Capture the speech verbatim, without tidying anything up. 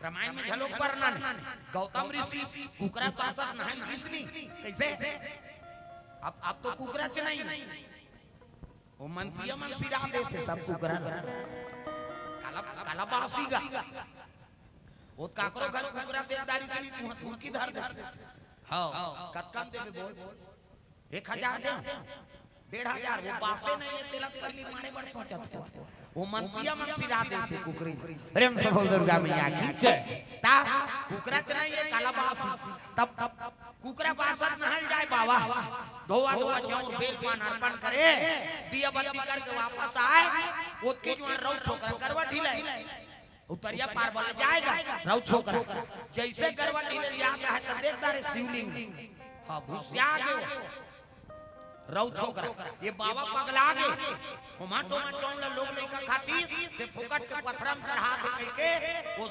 रामायण में घलो वर्णन हे। गौतम ऋषि कुकरा बासत नहाय गिस नी। कइसे? अब, अब तो कुकरा च नइ। ओ मनपिया मन सिरा देथे सब कुकरा। काला, काला बासी गा। ओ काकरो घर कुकरा देख डारिस नी, तुहूं तुरकी धर देथे। हव, कतका म देबे बोल? एक हजार दे, डेढ़ हजार, ओ बासे नइ हे, तेला पहिली मारे बर सोचत हे। ओ मनपिया मन सिरा देथे कुकरी। प्रेम से बोल दुर्गा मैया की जय। ता कुकरा च नइ हे, काला बासी। तब, तब कुकरा बासत नहाय ल जाय बाबा, धोवा धोवा चाउर बेल पान अर्पण करे, दिया बत्ती करके वापस आय, ओतकी जुवार रउत छोकरा करवा ढिले। उतरिया पार बले जाय गा, रउत छोकरा। जइसे करवा ढिले जात हे त देख डारे शिवलिंग। हव, भुसिया गे। रउत छोकरा, ए बाबा पगला गे। होमा टोमा चाउर ल लोग लइका खातिस, ते फोकट के पथरा म चढ़ाथे कहिके, ओ